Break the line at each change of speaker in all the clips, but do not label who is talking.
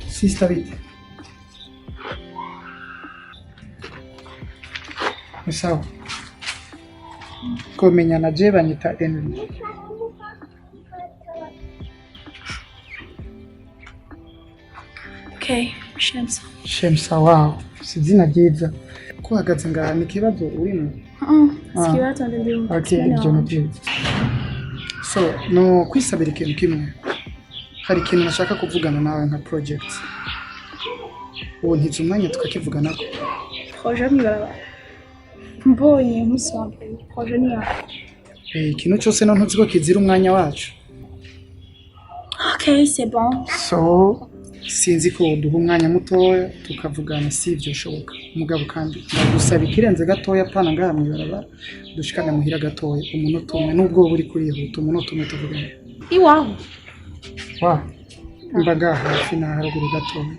Sister, bite? Ni sawa. Kumenyana je banyita Henry.
Okay, Shemsa.
Shemsa, wow. Si izina ryiza. Ko uhagaze ngaha ni ikibazo urimo?
Sikibazo ndi.
Okay, ibyo ni byiza. So, no kwisabira ikintu kimwe. Hari ikintu nashaka kuvugana nawe nka project. Ubu ntize umwanya tukakivuganako.
Projet mw'ibarabara. Mbonye umunsi wa mbere projet ni yawe.
Ikintu cyose no ntuzi ko kizira umwanya wacu.
Okay, c'est bon.
So, sinzi ko duha umwanya mutoya tukavugana, si ibyo bishoboka. Mugabo kandi ndagusaba ikirenze gatoya, pana ngaha mw'ibarabara, dushikane muhira gatoya umunota umwe, nubwo wowe uri kurihuta, umunota umwe tuvugane.
Iwawe.
Wa mba ngaha hafi na haruguru gatoya,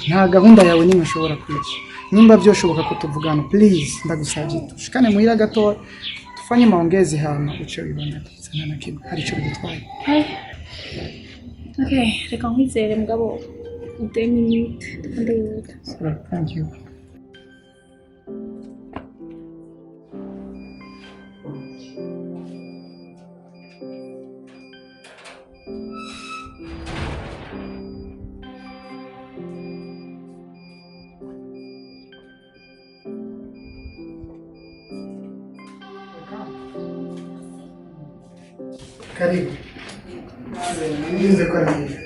nta gahunda yawe nimwe nshobora kwica. Nimba byoshoboka ko tuvugana, please, ndagusabye dushikane muhira gatoya tufanye maongezi, hama uce wibandaniza. Nta na kimwe hari ico bigutwaye.
Hey. Okay, reka nkwizere mugabo 2 minutes ndihuta.
Thank you. Karibu. Nize ko ari heza.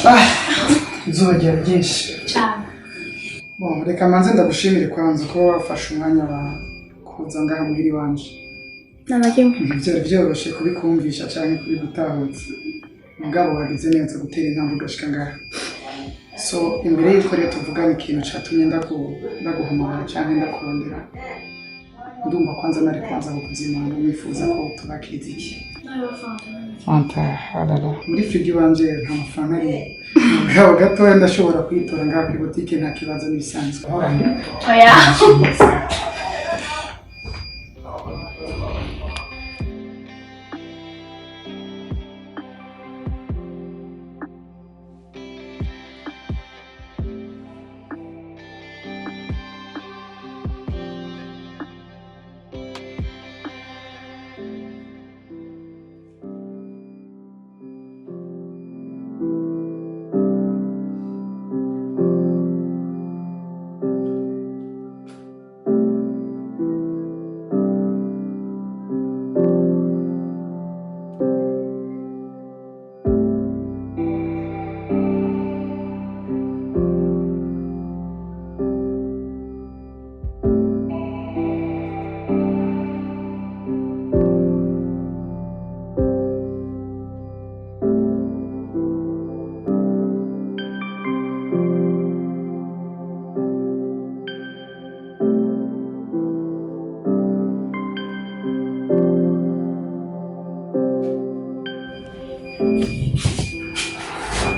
Ah, izuba ryari ryinshi.
Cyane.
Bon, reka manze ndagushimire kwanza ko wafashe umwanya wa kuza ngaha muhira iwanje.
Nta na kimwe.
Ntibyari byoroshe kubikumvisha canke kubigutahutsa. Mugabo wagize neza gutera intambwe ugashika ngaha. So, imbere y'uko rero tuvugana ikintu catumye ndaguhamagara canke ndakurondera, ndumva kwanza nari kwanza kukuzimana wifuza ko tubakiriza iki? Fanta, harara. Muri frigo iwanje nta mafaranga arimo. Mugabo gatoya ndashobora kuyitora ngaha kuri botike, nta kibazo, n'ibisanzwe.
Oya.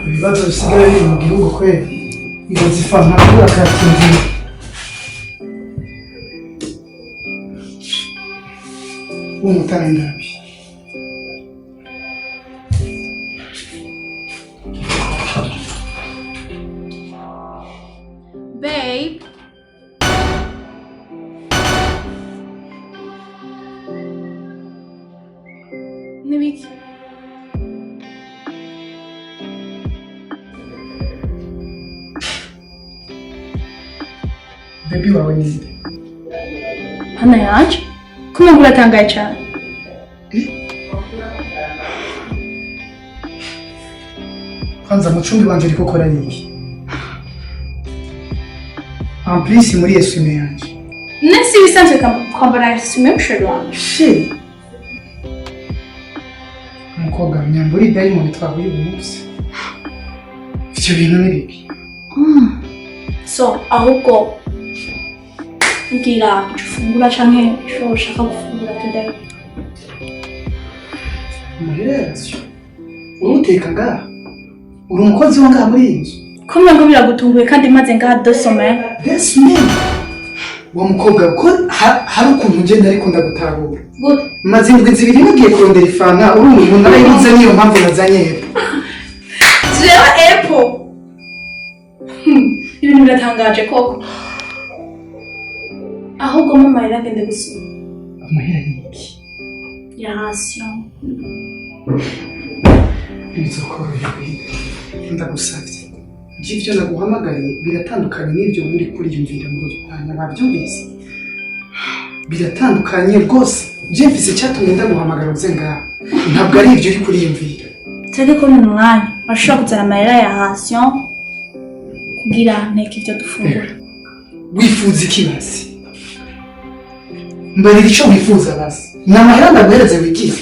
Ibibazo bisigaye biri mu gihugu kweli, ibaza ifanta kuri akatinzira. Uwo mutara ndabi.
Babe. Nibiki?
Baby wawe ni nde?
Hano yanje? Kumwe uratangaye cyane.
Kwanza mu cumbi wanje uriko ukora iki? En plus muri essuie yanje.
Nese ibisanzwe kwambara isume musheri wanjye.
Shit. Umukobwa nyambura dayimoni twahuye uyu munsi. Ivyo bintu ni biki?
So, ahubwo mbwira icyo ufungura canke icyo ushaka gufungura today.
Umuhererezi. Uruteka ngaha? Uri umukozi wo ngaha muri iyi nzu?
Kumwe ngo biragutunguye kandi maze ngaha 2 semaines.
2 semaines. Wa mukobwa ko hari ukuntu ugenda ariko ndagutahura.
Gute?
Maze indwi 2 nagiye kurondera ifanta, urumva umuntu arayibuze, niyo mpamvu nazanye hepfo.
Jewe epo. Ibintu biratangaje koko. Ahubwo mama yaragende gusura.
Amahera y'iki?
Ya ration.
Bizokorohera, ndagusabye. By'ibyo naguhamagariye biratandukanye n'ibyo muri kuriyumvira muri uyu mwanya, babyumvise? Biratandukanye rwose. Byumvise icyatumye ndaguhamagara uze ngaha, ntabwo ari ibyo uri kuriyumvira.
Twebwe ko ni umwanya bashobora kuzana amahera ya ration kugira nteke ibyo dufungura.
Wifuza iki basi? Mbarira icyo wifuza basi. Ni amahera ndaguhereze wigire?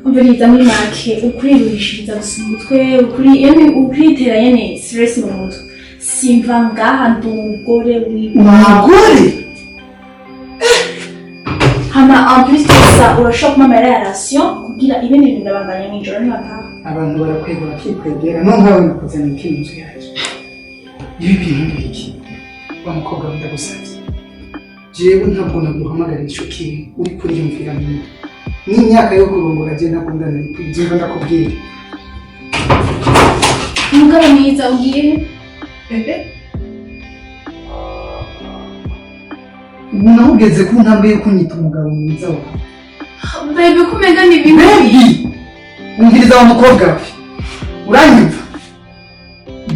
Umviriza, muri make ukurirurishiriza gusa umutwe, ukuri yani ukuritera nyene stress mu mutwe. Simva ngaha, ndi umugore wiwawe.
Umugore?
Hama en plus de ça urashobora kumpa amahera ya ration kugira ibindi bintu ndabandanya mw'ijoro nibataha.
Abantu barakwega bakikwegera, no nkawe nakuzaniye iki mu nzu yaje? Ibi bintu ni iki? Wa mukobwa we, ndagusabye, jewe ntabwo naguhamagarira ico kintu uri kuriyumvira mu mutwe. N'imyaka yo kurongora je ntabwo ndanayikwiye, ndakubwira.
Umugabo mwiza, ugiye he?
Ubu nawe ugeze ku ntambwe yo kunyita umugabo mwiza wawe?
Baby, ko umenga ni bibi.
Baby, umviriza wa mukobwa we, uranyumva?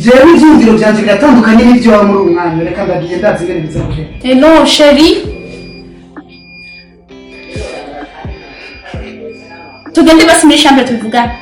Jewe ivyiyumviro vyanje biratandukanye n'ivyo wawe muri uyu mwanya. Reka ndagiye, ndazi ingene biza guhera.
Hello chérie, tugende basi muri chambre tubivugane.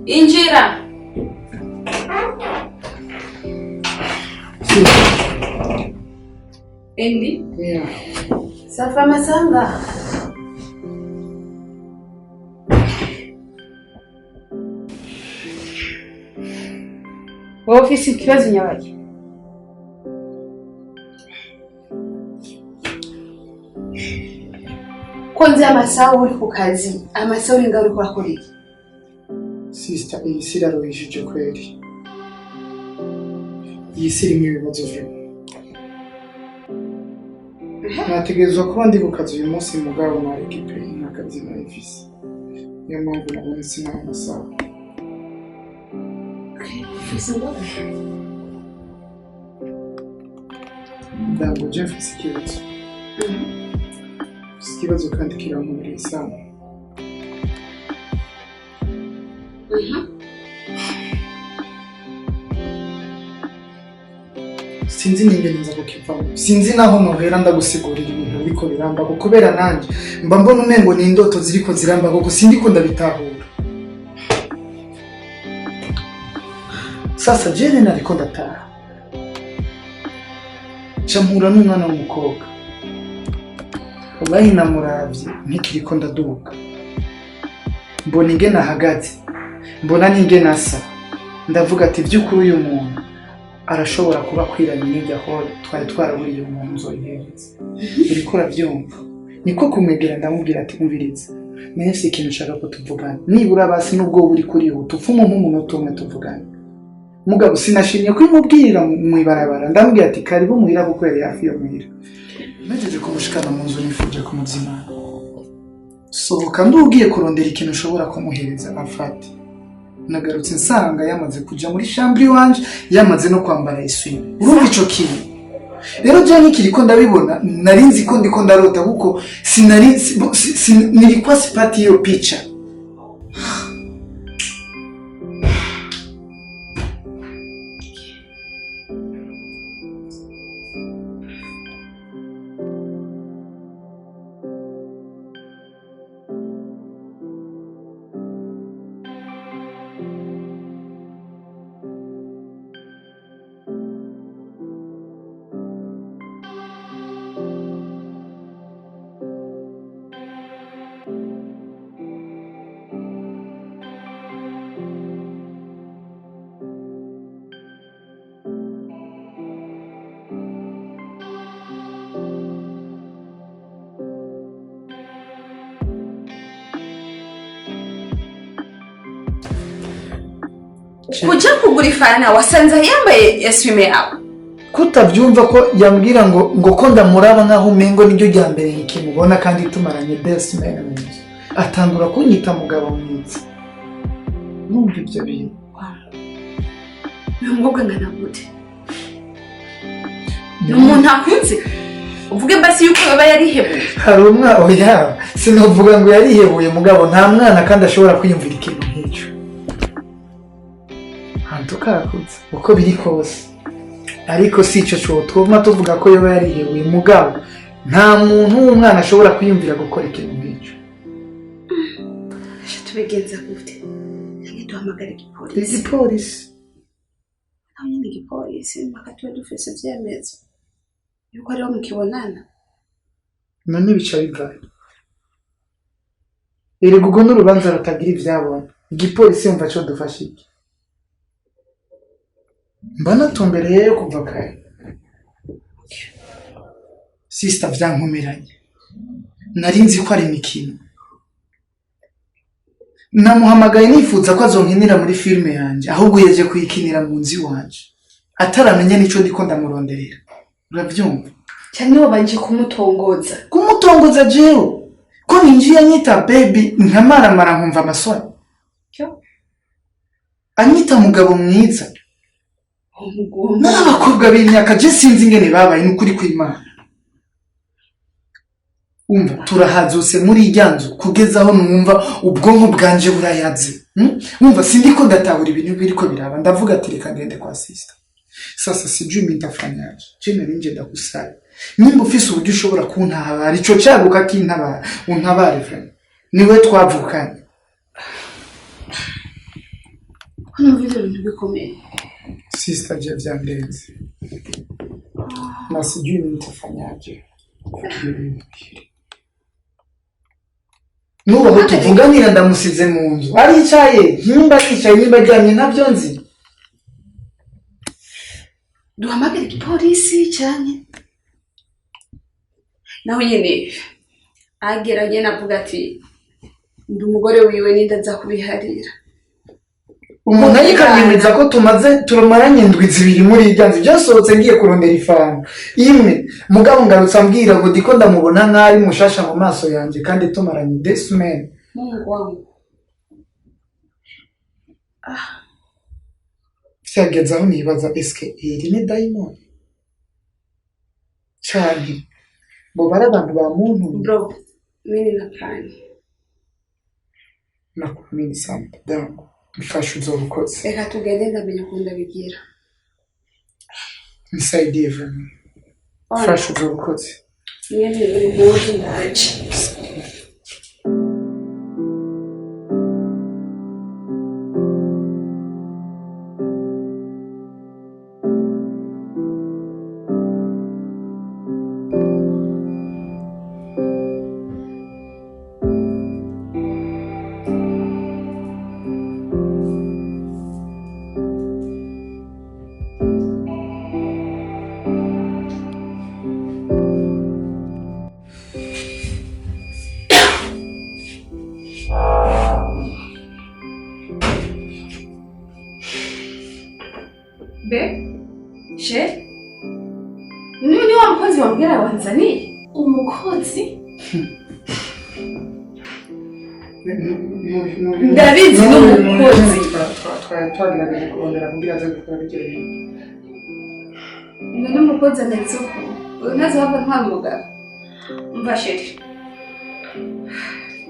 Injira. Andy,
Yeah.
ça va Masanga? Wowe ufise ikibazo nyabaki? Ko nzi amasaha uri ku kazi, amasaha uri ngaho uriko urakora iki?
Sister, iyi si iraruhishije kweri. Iyi si irimo ibibazo vraiment. Nategerezwa kuba ndi ku kazi uyu munsi, mugabo na ekipe nta kazi nari mfise. Niyo mpamvu nabonetse n'ayo masaha.
Ufise ingorane?
Ntabwo je mfise ikibazo. Mfise ikibazo kandi kirankomereye sana. Sinzi n'ingene nza kukivamo, sinzi naho nohera ndagusigurira ibintu biriko birambaho, kubera nanjye mba mbona umengo ni indoto ziriko zirambaho, kuko sindiko ndabitahura. Sasa jene nariko ndataha, nca mpura n'umwana w'umukobwa. Wallahi namuravye nkikiriko ndaduga, mbona ingene ahagaze, mbona n'ingene asa, ndavuga ati by'ukuri uyu muntu arashobora kuba akwiranye n'irya horo twari twaraburiye umuntu nzoyihereza. Uriko urabyumva? Niko kumwegera, ndamubwira ati umviriza, menshi ikintu nshaka ko tuvugana, nibura basi nubwo uri kuri ubu tupfumu nk'umunota umwe tuvugane. Mugabo sinashimye kubimubwirira mu ibarabara, ndamubwira ati karibu muhira, kuko yari hafi yo muhira. Mpejeje kumushikana mu nzu, nifuje kumuzimana, sohoka ndugiye kurondera ikintu ushobora kumuhereza afate. Nagarutse nsanga yamaze kuja muri chambre iwanje, yamaze no kwambara essuie. Urumva ico kintu rero je nkikiriko ndabibona, nari nzi ko ndiko ndarota, kuko sinari nilikuwa sipati hiyo picha.
Kuja kugura ifana wasanze yambaye essuie-main yawe.
Kutabyumva ko yambwira ngo ko ndamuraba nkaho umengo niryo rya mbere nkimubona, kandi tumaranye 2 semaines mu nzu, atangura kunyita mugabo mwiza. Numva ibyo bintu.
Ni umukobwa ngana gute? Ni umuntu akuze, uvuge basi yuko yoba yarihebuye.
Hari umwana, oya, sinavuga ngo yarihebuye, mugabo nta mwana kandi ashobora kwiyumvira ikintu nk'icyo. Hantu karakuze uko biri kose, ariko si icyo twotuma tuvuga ko yoba yarihebuye, mugabo nta muntu w'umwana ashobora kwiyumvira gukora ikintu nk'icyo.
Tubigenza gute? Canke duhamagare igipolisi?
Igipolisi?
Naho nyine igipolisi mpaka tube dufise ivyemezo yuko ariho mukibonana.
None bica bivayo? Erega urwo n'urubanza rutagira ivyabona. Igipolisi yumva co dufasha iki? Mba natumbereyeyo kuva kare, sister, vyankomeranye. Nari nzi ko ari imikino. Namuhamagaye nifuza ko azonkinira muri filime yanjye, ahubwo yaje kuyikinira mu nzu iwanje ataramenya n'ico ndiko ndamuronderera, uravyumva?
Cyane wabanje kumutongoza?
Kumutongoza jewe, ko ninjiye anyita baby, nkamaramara, nkumva amasoni.
Cyo.
Anyita mugabo mwiza.
Umugomba.
N'abakobwa b'imyaka, je sinzi ingene babaye, n'ukuri kw'Imana. Umva, turahazuse muri irya nzu kugeza aho numva ubwonko bwanje burayaze. Umva, sindiko ndatahura ibintu biriko biraba. Ndavuga ati reka ngende kwa sister. Sasa sijui mi ntafanyaje. Je nari nje ndagusaba, nimba ufise uburyo ushobora kuntabara, ico cago ukakintabara, untabare vraiment, niwe twavukanye.
Ko numva ivyo bintu bikomeye.
Sister, je vyandenze na sijui mi nitafanyaje kugira ibintu biri. N'ubu aho tuvuganira ndamusize mu nzu, aricaye, nimba yicaye, nimba aryamye, ntabyo nzi.
Duhamagare igipolisi canke naho nyene agera nyene avuga ati ndi umugore wiwe, ninda aza kubiharira.
Umuntu ariko anyemeza ko tumaze, tumaranye indwi 2 muri irya nzu. Byasohotse ngiye kurondera ifaranga imwe, mugabo ngarutse ambwira ngo ndiko ndamubona nk'aho ari mushasha mu maso yanjye, kandi tumaranye 2 semaines.
Mungu wangu!
Byageze aho nibaza, eske iri ni dayimoni canke bo bari abantu ba muntu?
Bro, mimi nina plan.
Nakuamini sana dadangu, mfasha uzoba ukoze.
Reka tugende, ndamenya ukuntu ndabigira.
Nisaidie vraiment, mfasha uzoba ukoze.
Nyene impuzu, ndaje. Be she, ni wa mukozi wambwira wanzaniye?
Umukozi?
Ndabizi, ni umukozi.
Twari twagerageje kurondera kugira aze gukora ibyo bintu.
None umukozi ameze uko, uyu ntazohava ntwara umugabo? Umva chéri,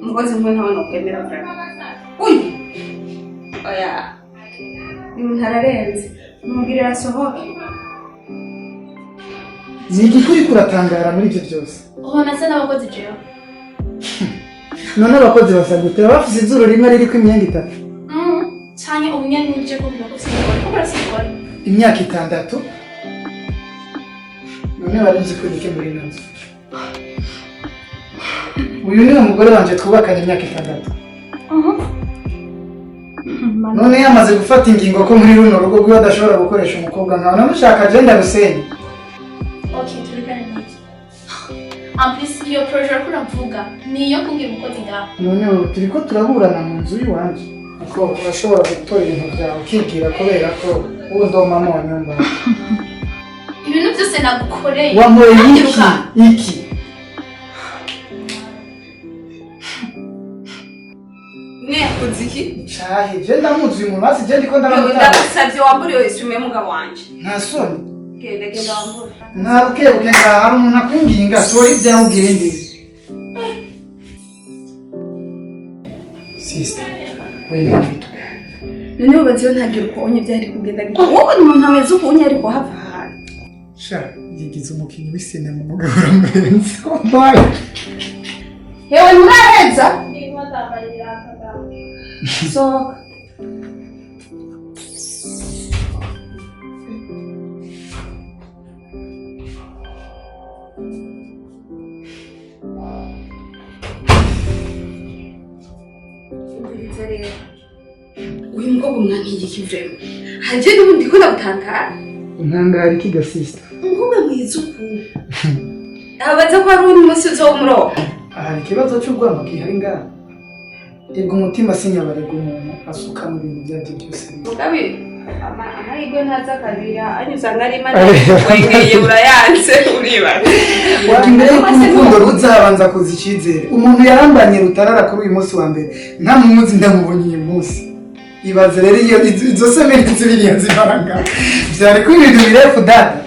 umukozi nk'uyu ntabona ukwemera vraiment. Uyu oya, uyu muntu ararenze, mubwire asohoke.
Ni igiki uriko uratangara muri ibyo byose?
Ubona asa n'abakozi jewe?
None abakozi basa gute? Baba bafise izuru rimwe ririko imyenda itatu?
Canke ubunyene nije kumbwira ko ufise umugore, kuko urafise umugore.
Imyaka 6. None wari uzi ko nike muri ino nzu? Uyu niwe mugore wanje twubakanye imyaka 6. None yamaze gufata ingingo ko muri runo rugo rwiwe adashobora gukoresha umukobwa nkawe. None ushaka agenda rusenyi?
Okay, turekane n'ibyo. En plus, iyo projet uriko uravuga ni iyo kumbwira umukozi ngaho?
None ubu turiko turaburana mu nzu y'iwanje. Kuko urashobora gutora ibintu byawe ukigira kubera ko ubu ndoma mu nyumba.
Ibintu byose nagukoreye.
Wankoreye iki?
Ntangiruka.
Iki?
Mwe yakoze iki?
Cahe, je ndamuzi uyu muntu, basi je ndiko ndamutanga.
Ndagusavye wambure iyo isume y'umugabo wanje.
Nta soni.
Genda, genda wambure.
Nta bukebuke ngaha, hari umuntu akwinginga, tora ibyawe ugende. Sister, wewe vitu gani?
None ubaze iyo ntagira uko onye byari kugenda gute? Wowe ni umuntu ameze uko onye ariko hava ahantu.
Sha, yigize umukinyi w'isinema umugabo uramurenze. Wallahi.
Hewe, nturaheza? Sohoka. Umviriza rero, uyu mukobwa umwankiye iki vraiment? Hanje n'ubundi ko ndagutangara.
Untangara iki ga, sister?
Umukobwa mwiza uku, abaza ko hari undi munsi uzowumuroha.
Hari ikibazo cy'urwango gihari ngaha. Ego, umutima sinyabarega umuntu asuka mu bintu ibyo aribyo byose.
Mugabe amahirwe ntaza kabiri, anyuze usanga ari imana wengeye urayanse uribaza.
Imbere y'uko urukundo ruzabanza kuza icyizere. Umuntu yarambanye rutarara kuri uyu munsi wa mbere ntamuzi, ndamubonye uyu munsi. Ibaze rero iyo izo semaines zibiri zibara ngaha, byari kuba ibintu birefu data.